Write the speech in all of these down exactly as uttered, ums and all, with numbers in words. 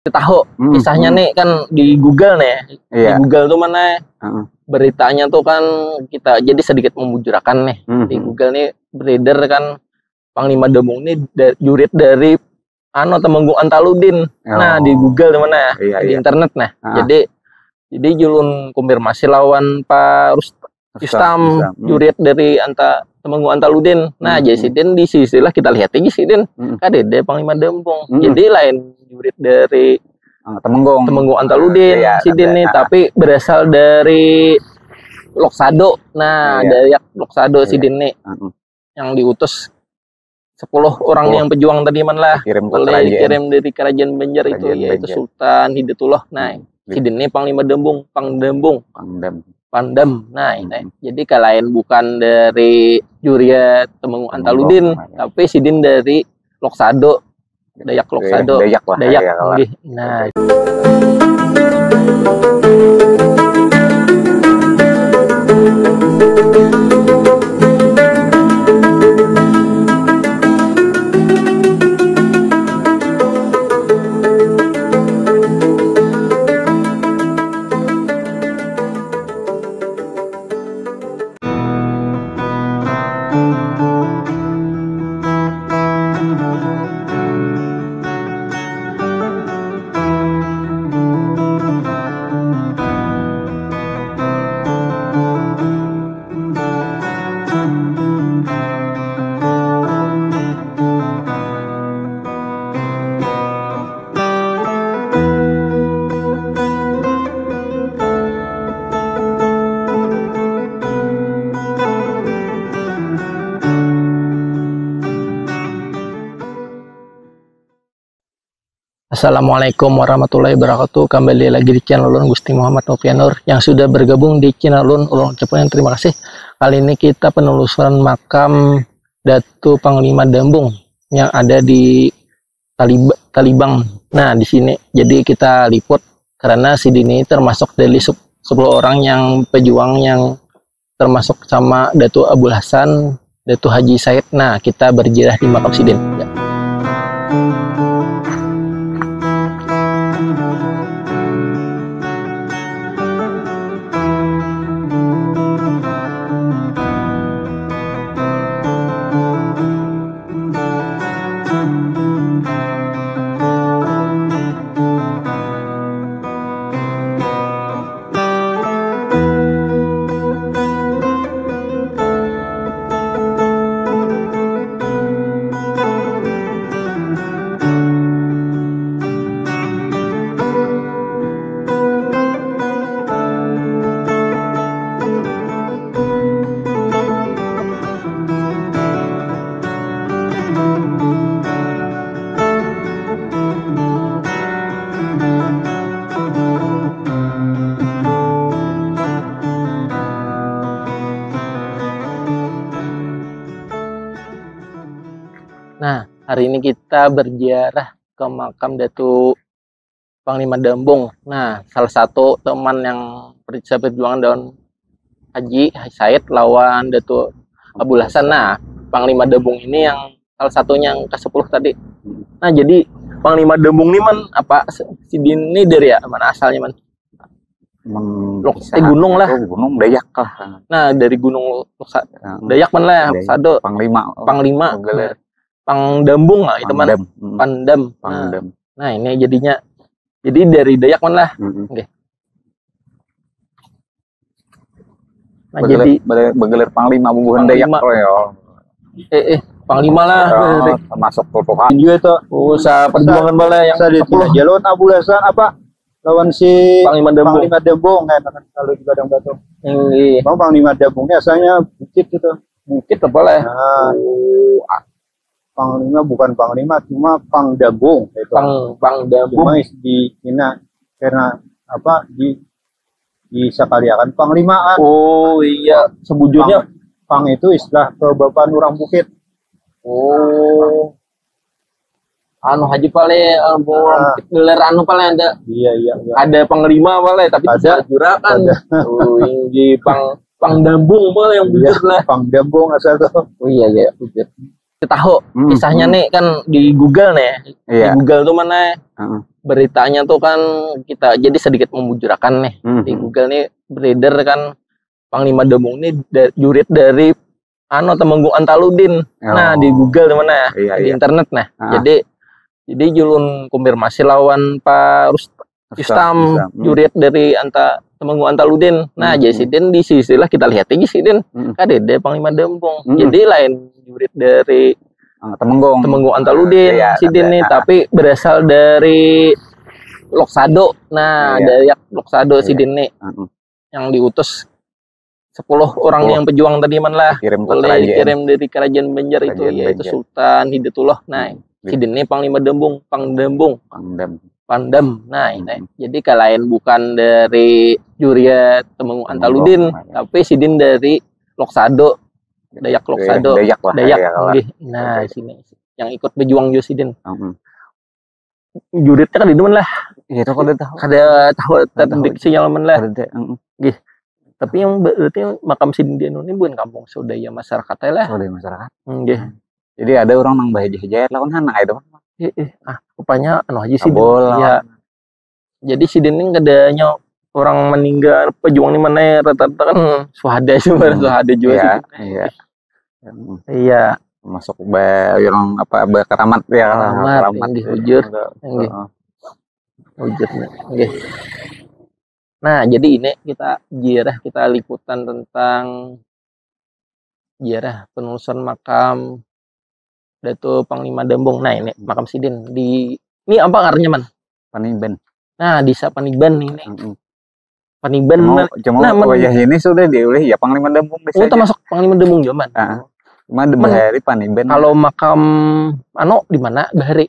Tahu hmm, kisahnya hmm. Nih kan di Google nih. Iya. Di Google tuh mana? Hmm. Beritanya tuh kan kita jadi sedikit membujurakan nih. Hmm. Di Google nih beredar kan Panglima Dembung nih da jurit dari anu Temenggung Antaludin. Oh. Nah, di Google tuh mana? Iya, di iya. Internet nah. Ah. Jadi jadi julun konfirmasi lawan Pak Rust Istam, Istam. Hmm. Jurit dari anta Temenggung Antaludin. Nah, hmm. Jadi sidin di sisilah kita lihat aja sidin. Hmm. Kadede Panglima Dembung. Hmm. Jadi lain jurit dari ah, Temenggung. Temenggung Antaludin iya, sidin nih, ah. Tapi berasal dari Loksado. Nah, iya. Dayak Loksado iya. Sidin nih. Hmm. Yang diutus sepuluh orang yang pejuang tadi man lah. Kirim ke kerajaan. Kirim dari kerajaan Banjar itu, yaitu Sultan Hidayatullah. Nah, hmm. Sidin nih Panglima Dembung, Pangdembung. Pangdem. Pandem. Nah, ini. Hmm. Jadi kalain bukan dari Juria Temenggung Antaludin, nah, iya. Tapi sidin dari Loksado. Dayak Loksado. Dayak lah. Dayak. Nah. Assalamualaikum warahmatullahi wabarakatuh. Kembali lagi di channel Ulun Gusti Muhammad Novianur yang sudah bergabung di channel Ulun. Ulun ucapkan terima kasih. Kali ini kita penelusuran makam Datu Panglima Dembung yang ada di Talib Talibang. Nah, di sini. Jadi kita liput karena sidin ini termasuk dari sepuluh orang yang pejuang yang termasuk sama Datu Abul Hasan, Datu Haji Said. Nah, kita berziarah di makam sidin. Ya. Nah, hari ini kita berziarah ke makam Datu Panglima Dembung. Nah, salah satu teman yang perjuangan daun Haji Said lawan Datu Abul Hasan. Nah, Panglima Dembung ini yang salah satunya yang ke sepuluh tadi. Nah, jadi Panglima Dembung ini man apa sidin ini dari ya mana asalnya man? Lok, eh, gunung lah. Gunung Dayak lah. Nah, dari gunung Loksa, Dayak man lah, Sado. Panglima. Panglima. Pangdambung lah itu man. Pandem. Pandem. Nah, ini jadinya. Jadi dari Dayak man lah. Oke. Nah, jadi begelar Panglima bubuhan Dayak. Eh, eh, Panglima lah. Termasuk totohan juga itu. Usaha perjuangan bala yang sepuluh. Jalon Abu Lasan apa? Lawan si Panglima Dembung. Panglima Dembung, eh, kalau di Padang Batu. Mau Panglima Dembungnya asalnya bukit gitu. Bukit apa lah? Nah, Panglima bukan Panglima, cuma Pangdambung gitu. Pang Pangdambung. Cuma di Cina karena apa di disakaliakan Panglimaan. Oh iya, sebujurnya Pang, Pang itu istilah kebapaan orang bukit. Oh. Anu Haji pale anu gelar anu pale ada. Iya iya iya. Ada Panglima pale tapi ada juragan. Oh, di Pang Pangdambung pale yang bujur lah. Pangdambung asal tuh. Oh iya iya bujur. Tahu hmm, kisahnya hmm. Nih kan di Google nih. Iya. Di Google tuh mana? Hmm. beritanya tuh kan kita jadi sedikit membujurakan nih. Hmm. Di Google nih beredar kan Panglima Dembung nih da- jurit dari anu Temenggung Antaludin. Nah, di Google di mana? Iya, di iya. Internet nah. Ah. Jadi jadi julun konfirmasi lawan Pak Rust- Rustam, Rustam. Hmm. Jurit dari anta Temenggung Antaludin. Nah, hmm, jadi sidin di sisilah kita lihat aja sidin. Hmm. Kadede Panglima Dembung. Hmm. Jadi lain jurit dari ah, Temenggung. Temenggung Antaludin iya, sidin nih, ah, tapi berasal dari Loksado. Nah, iya. Dari Loksado iya. Sidin nih. Hmm. Yang diutus sepuluh orang yang pejuang tadi man lah. Kirim ke oleh kerajaan. Kirim dari kerajaan Banjar itu, kerajaan yaitu Banjar. Sultan Hidayatullah. Nah, hmm. Sidin nih Panglima Dembung, Pangdembung. Pangdem. Pangdem. Nah, ini. Hmm. Jadi kalain bukan dari Juria Temenggung Antaludin, Temenggung, ya. Tapi sidin dari Loksado, Dayak Loksado. Dayak lah, Dayak, Dayak lah. Nggih. Nah, sini yang ikut berjuang juga sidin. Hmm. Juritnya kan di mana lah? Iya, itu kada tahu. Kada tahu tentang sinyal mana lah. Kada tahu. Nggih. Tapi yang berarti makam sidin di anu ini bukan kampung saudaya masyarakat lah. Saudaya masyarakat. Nggih. Jadi ada orang nang bahajat-hajat lawan sana itu. Iya, iya. Ah, rupanya anu aja sih. Iya. Jadi sidin ini kadanya orang meninggal pejuang ini mana rata-rata kan suhada sih, hmm. Suhada juga iya, sih. Iya. Iya. Masuk ba orang apa ba keramat ya keramat, keramat. Nggih, bujur. Nggih. Bujur nggih. Nah, jadi ini kita ziarah kita liputan tentang ziarah penelusuran makam Datu Panglima Dembung. Nah, ini makam sidin di ini apa ngarannya man? Paniban. Nah, desa Paniban ini. Mm-mm. Paniban. Cuma, nah, cuma nah, wayah ini sudah diulih ya Panglima Dembung desa. Oh, termasuk Panglima Dembung zaman. Heeh. Cuma di bahari Paniban. Kalau makam anu di mana bahari?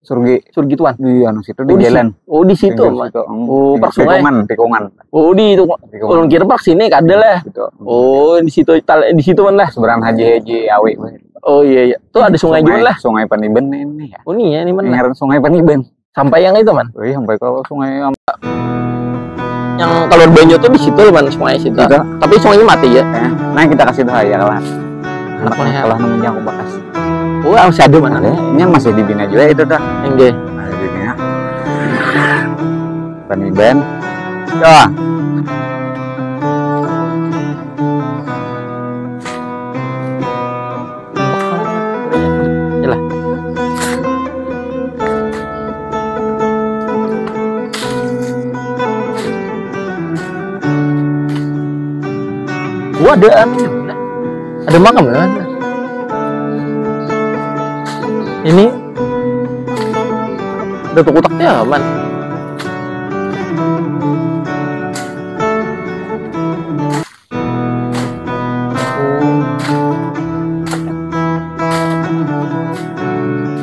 Surgi. Surgi tuan. Di anu situ di jalan. Oh, di situ. Oh, pak sungai. Tikungan, tikungan. Oh, di itu. Tikungan. Ulun kira pak sini kada lah. Gitu. Oh, di situ di situ mana? Seberang Haji Haji Awi. Oh iya iya. Tuh ada sungai juga lah. Sungai Paniban ini ya. Oh, ini ya ini mana? Ngaran Sungai Paniban. Sampai yang itu man. Wih, sampai ke sungai yang kalau banyu tuh di situ loh man sungai situ. Gitu. Tapi sungai ini mati ya. Nah kita kasih tahu ya lah. Anak kalau nunggunya aku bakas. Oh, masih ada mana? Ini masih dibina juga itu dah. Enggak. Masih dibina. Paniban. Ya. Yalah. Wah, ada anu. Ada makam ya? Ini ada kutaknya aman.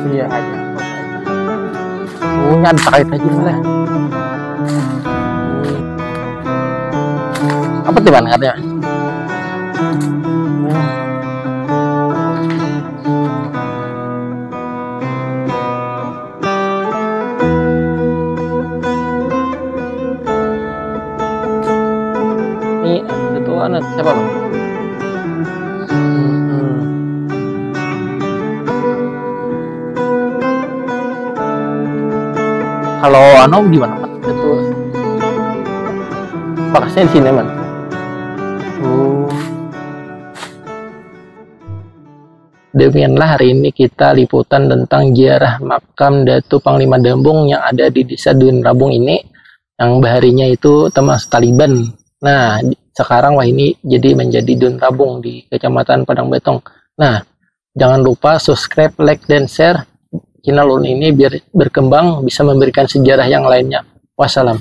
Iya aja. Punya ada terkait aja lah. Apa tuh man katanya? Ini itu anak siapa bang? Hmm. Kalau anu gimana mas? Itu bakasnya di sini man. Oh. Demikianlah hari ini kita liputan tentang ziarah makam Datu Panglima Dembung yang ada di Desa Duin Rabung ini, yang baharinya itu temas Taliban. Nah, sekarang wah ini jadi menjadi Duin Rabung di Kecamatan Padang Betong. Nah, jangan lupa subscribe, like, dan share channel ulun ini biar berkembang bisa memberikan sejarah yang lainnya. Wassalam.